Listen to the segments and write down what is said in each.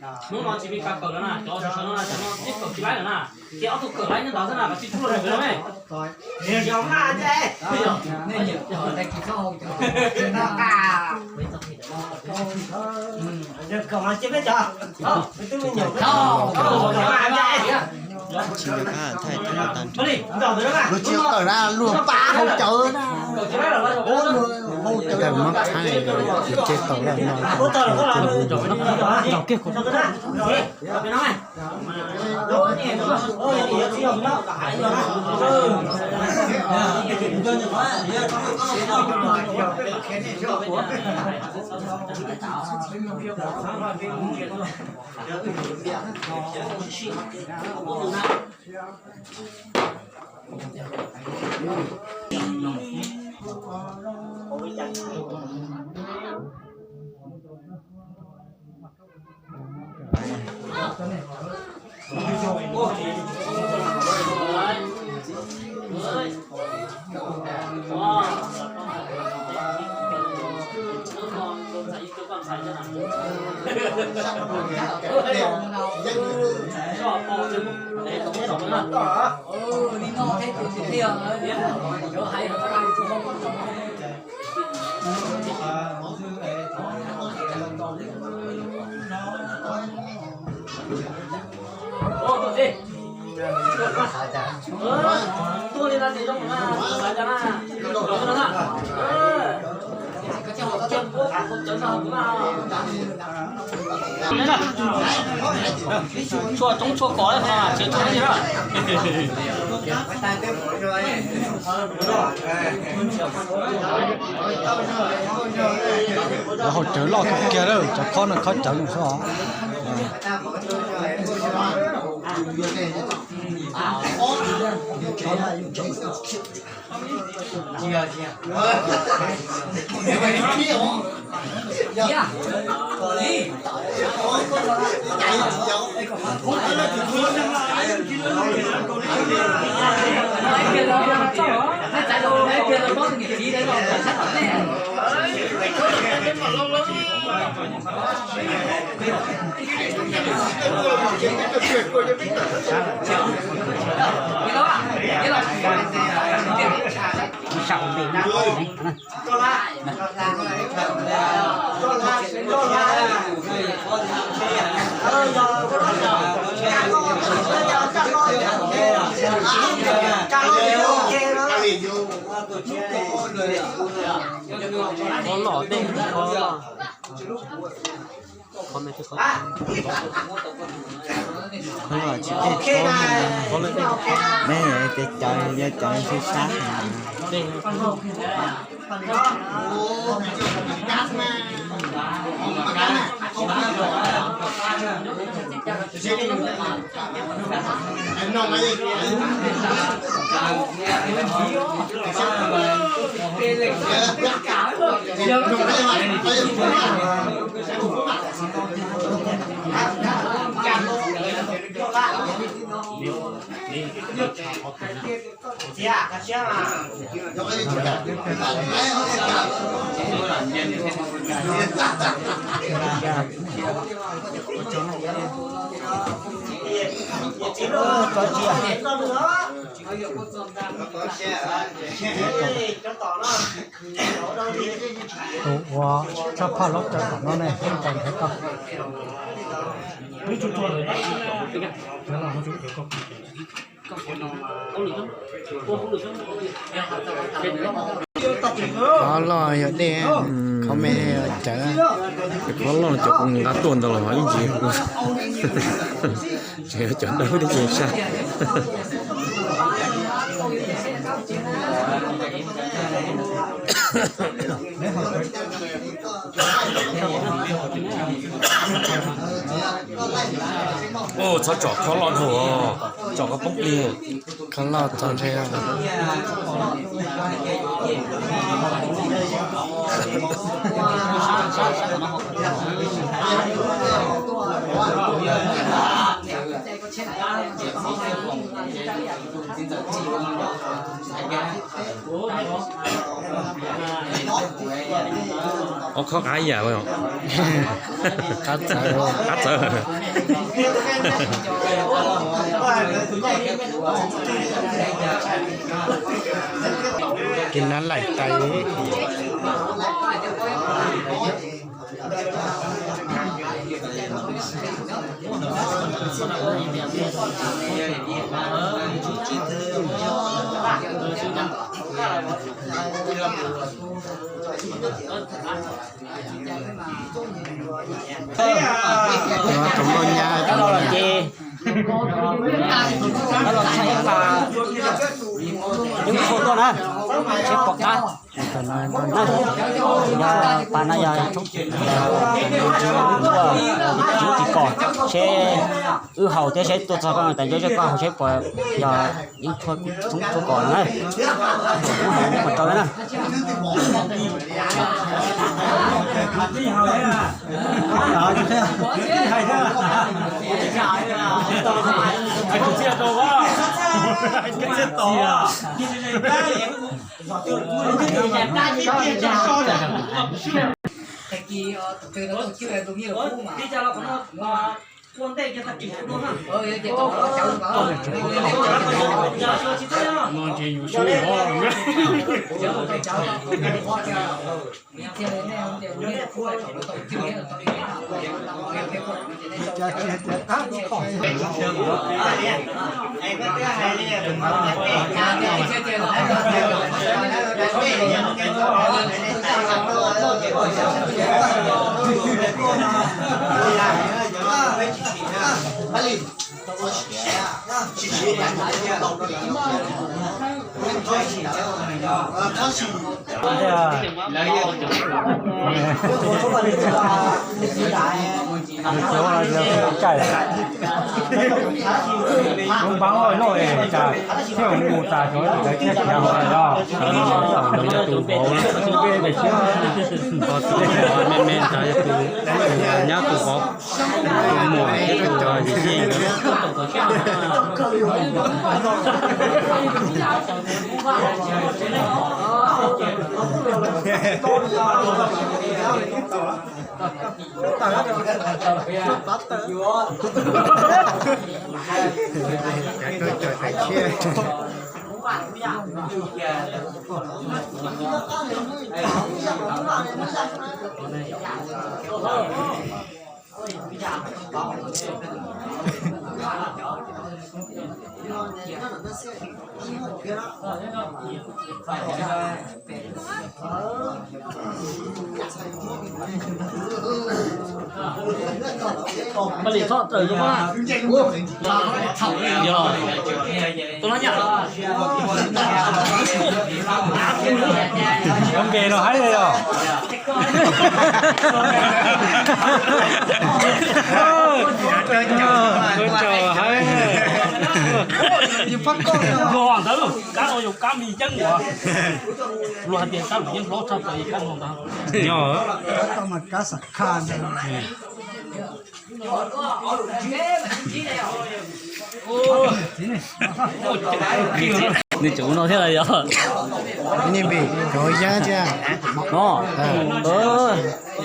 Hnub no tsis pheej kawm lawm na, cov sawv no na, cov no twb kawm tsis laib lawm na, ces ob tug kawm laib nyob ntawd xwb na, kom tsis pub lawv lawm me. Tsis nco qab thaij tau tag nrho. Luag tsis tawm na, luag pab hau cawv na. Hau cawv mob thaib, ces tawm lawm no. Tshuaj coob tshuaj kos li no tsis tshua li na. Cov hau cawv loj kawg kiag lawm, cov khob no khob cawv xwb os. Qhov loj dej, qhov loj. Qhov me, qhov, qhov loj tsis dej, qhov me, qhov loj dej. Neb peb cov yog cov sib sab heev. Tus ua tshaj phaj laub cawv tom no ne, yeej tau nrhiav tau. Qhov loj yog dej, qhov me cawv, qhov loj cov kuv nqa tuaj ntawd los yeej tsis yog kuv, tseem yog cov dawb deb ces sab. Txhob tsom khob loj dhau, tsom khob poob plig. Khob loj txog ntshe. Ua khob qab ib yam, qab txawv, qab txawv. Ces nab laim tais. Cov nkauj nyab ces los thaij ib pas, ib qho tuaj na, seb pom qab. Yog pas no yog tshoob tim kom seb wb haus thiab seb tuaj txog koj tas nco koj haus seb puas yog yeeb tshoob kom na. Mus rau na. Cov cai lub npaab loj loj es tas thiaj mus tas cov lawv thiaj khiav los os. Cov tus vauv, me me tas yog tus nyab tus vauv, tus muam thiab tus yawm yij. Maj lim txhob tawm zoo na. Yog los, tus no nyam los. Cov npe no haib li os. Ua tsaug haib. Luag ntawd, kab no yog kab me yeeb uas luag hais tias kab lus yeeb hlob tshaj plaws yog kab no ntag. Yog. Nws tseem ua no thiab los yog? Nws npe cov yeeb thiab. No,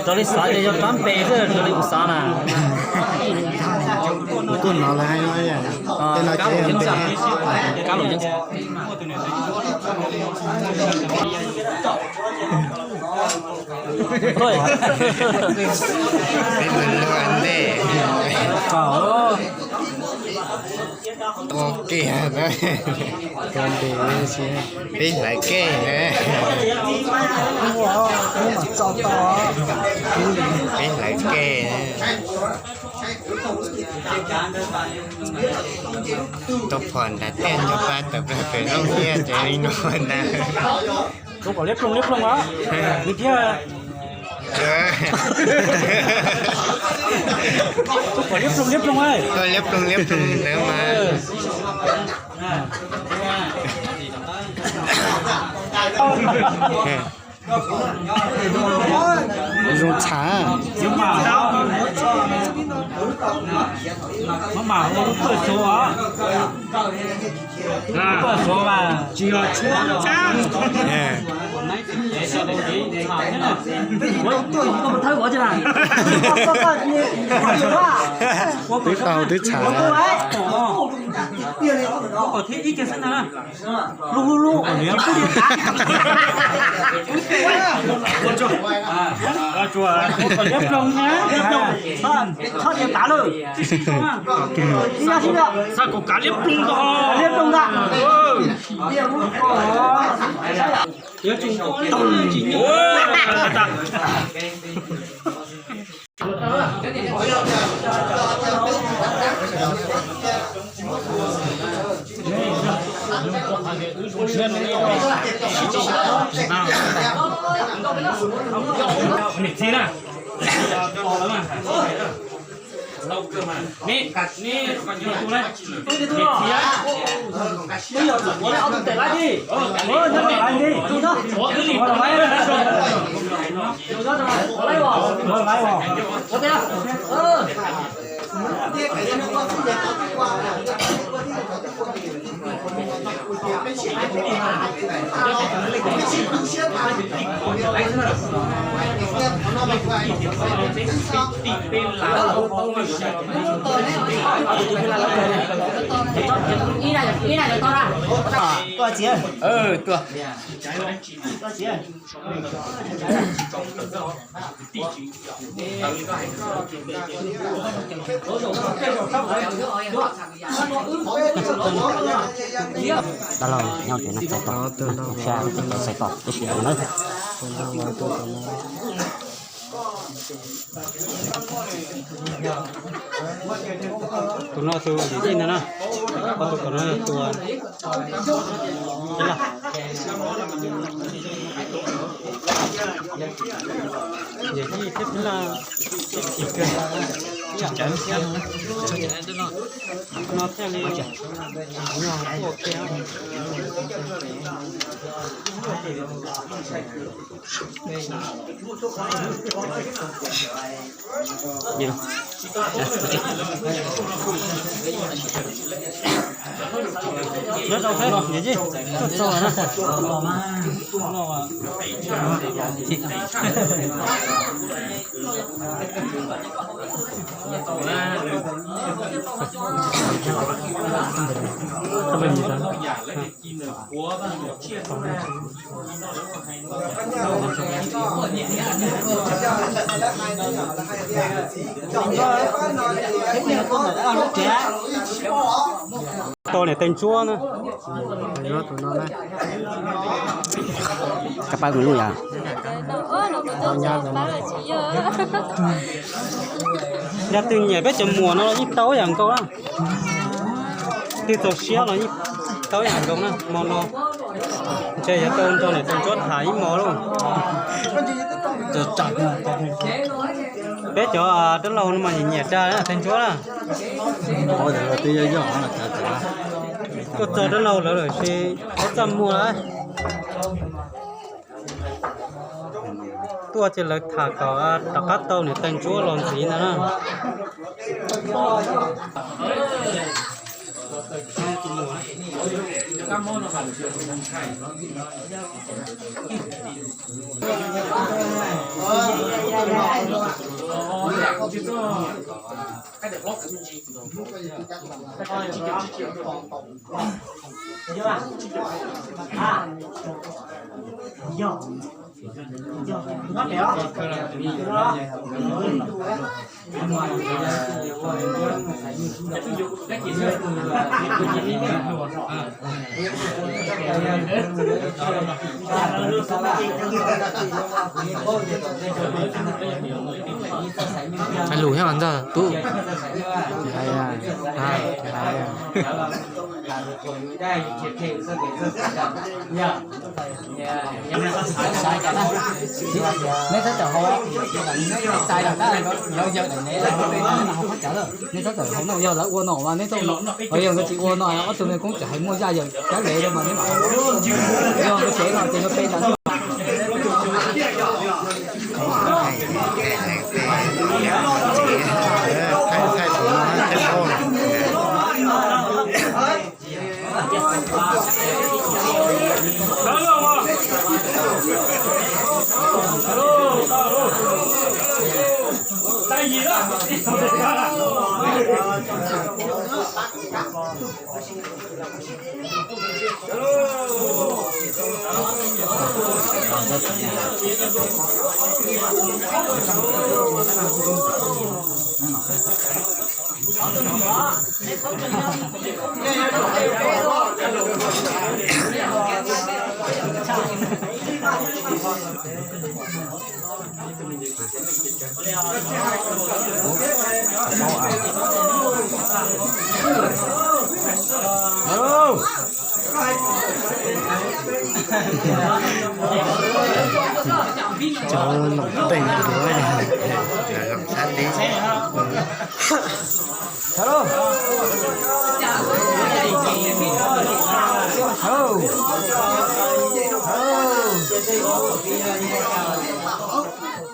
raws li xav ces yog kab npe xwb, raws li kuv xav na. Kuv tuaj no lawv hais no, tej no ces yog npe. Kab lus yeeb. Peb mus luaj ntej. Tua kiag na. Peb hlais kiag na. Peb hlais kiag na. Tus phom nram tiaj nrog pab tawm plaws pem rooj thiab ces li no ntag. Tus kom liab ploog liab ploog os, nws thiab. Liab ploog liab ploog, liab ploog liab ploog ntawd mas. Zoo tshaj. Maj mam ua lub tuaj suav. Lub tuaj suav mas tsis yog tshuab tsab. Thawb vov tsis na. Twb tau twb tshaj. Kom thiab ib kiag xwb ntag na. Lub lub lub kom niam pub diav tav. Tsuas kom liab ploog na, txhob diav tav lawm. Xav kom kav liab ploog ntag. Liab ploog ntag. Tuaj txiv, tuaj txiv. Dab laug nyob ces no txais tos, xyov txais tos ib sim no na. Tus no tus yim yij ntag na, tus tom no yog tus yim yij thiab, ib yam thiab no thiaj li yog tuaj kiag. Nyob rau peb los niam yij tuaj txog na. Tau niam tais ntsuab na. Kab pab mus lub yog. Yog twg nyiam peb cov muam no los yeej tau ib yam nkaus na. Twg txaus siab los yeej tau ib yam nkaus na. Hmo no ntshe yuav tau nrog niam tais ntsuab tham ib hmo lauj. Peb cov dab laug no mas nyiam nyiam dag niam tais ntsuab na. Tuaj txog dab laug lawv lawm ces peb txaj muag lawm. Tuaj ces lawv tham kom rov qab tau niam tais ntsuab los ntxiv ntag na. Hais lus thiab mas ntxawg tub. Tsis hais, tsis hais. Neb txhob txawm hau, txais los tab yov yawm daim neb, neb txhob txawm hau no, yog lawv ua no mas neb txhob, yog nkawd tsis ua no ob tug me koob tseem hais muaj zaj yawm cab lev rau mas neb mam, yog nkawd tsev no ces nkawd pe tas. Cov nom teej duav, sab teb.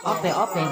Ob pem, ob pem.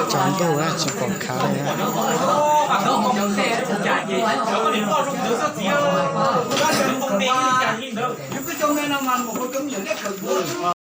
Tsaus ntuj tsis pom khav li.